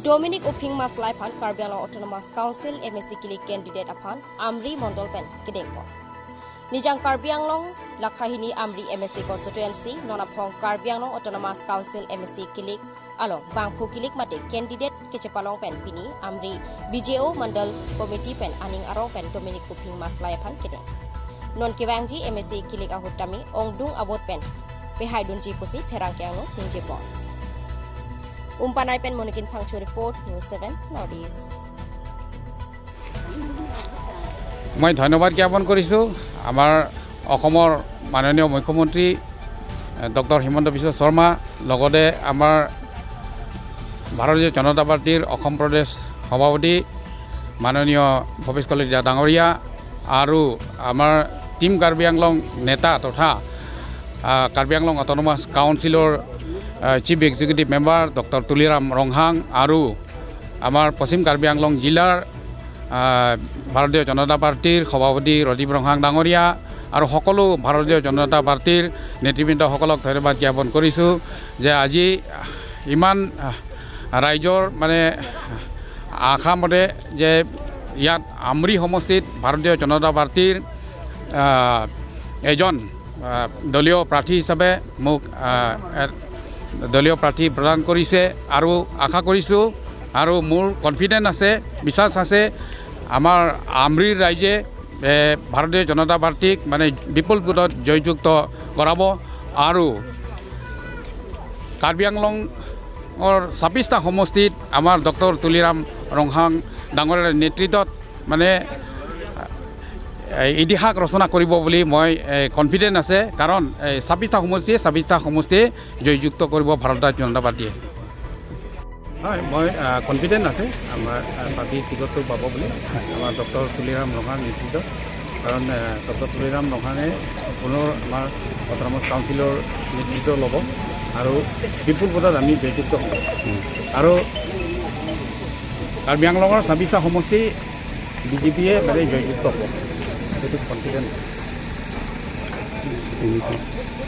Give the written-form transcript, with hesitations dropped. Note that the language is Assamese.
Dominic Uphing Maslai phan Karbi Anglong Autonomous Council MAC kilik candidate aphan Amri Mondol pen kidengpo. Nijang Karbi Anglong Lakhahini Amri MAC constituency nonapong Karbi Anglong Autonomous Council MAC kilik along Bangphu kilik mate candidate kechepalong pen pini Amri BJO Mandal Committee pen aning arong pen Dominic Uphing Maslai phan kideng. Non kiwangji MAC kilik ahutami ongdung abot pen pehai dunji pusi pherang kyangno hingje pon. Umpanai pen Monikin Phangchu report, News 7 Northeast. মই ধন্যবাদ জ্ঞাপন কৰিছোঁ আমাৰ অসমৰ মাননীয় মুখ্যমন্ত্ৰী ডক্টৰ হিমন্ত বিশ্ব শৰ্মা, লগতে আমাৰ ভাৰতীয় জনতা পাৰ্টীৰ অসম প্ৰদেশ সভাপতি মাননীয় ভৱেশ কলিতা ডাঙৰীয়া আৰু আমাৰ টীম কাৰ্বি আংলং নেতা তথা কাৰ্বি আংলং অট'নমাছ কাউন্সিলৰ chief executive member doctor Tuliram Ronghang আৰু আমাৰ পশ্চিম কাৰ্বি আংলং জিলাৰ ভাৰতীয় জনতা পাৰ্টীৰ সভাপতি ৰদীপ ৰংহাং ডাঙৰীয়া আৰু সকলো ভাৰতীয় জনতা পাৰ্টীৰ নেতৃবৃন্দসকলক ধন্যবাদ জ্ঞাপন কৰিছোঁ যে আজি ইমান ৰাইজৰ মানে আশামতে যে ইয়াত আমৰি সমষ্টিত ভাৰতীয় জনতা পাৰ্টীৰ এজন দলীয় প্ৰাৰ্থী হিচাপে মোক দলীয় প্ৰাৰ্থী প্ৰদান কৰিছে। আৰু আশা কৰিছোঁ আৰু মোৰ কনফিডেণ্ট আছে, বিশ্বাস আছে, আমাৰ আমৰিৰ ৰাইজে ভাৰতীয় জনতা পাৰ্টীক মানে বিপুল ভোটত জয়যুক্ত কৰাব আৰু কাৰ্বি আংলঙৰ 26টা সমষ্টিত আমাৰ ডক্টৰ তুলিৰাম ৰংহাং ডাঙৰীয়াৰ নেতৃত্বত মানে ইতিহাস ৰচনা কৰিব বুলি মই কনফিডেণ্ট আছে। কাৰণ 26টা সমষ্টিয়ে 26টা সমষ্টিয়ে জয়যুক্ত কৰিব ভাৰতীয় জনতা পাৰ্টীয়ে। হয়, মই কনফিডেণ্ট আছে আমাৰ পাৰ্টীৰ টিকটটো পাব বুলি আমাৰ ডক্টৰ তুলিৰাম ৰংহাং নেতৃত্বত। কাৰণ ডক্টৰ তুলিৰাম ৰংহাঙে পুনৰ আমাৰ অট'নমাছ কাউন্সিলৰ নেতৃত্ব ল'ব আৰু বিপুল ভোটত আমি জয়যুক্ত হ'ম আৰু কাৰ্বি আংলঙৰ 26টা সমষ্টি বিজেপিয়ে মানে জয়যুক্ত হ'ব, সেইটো কনফিডেণ্ট আছে।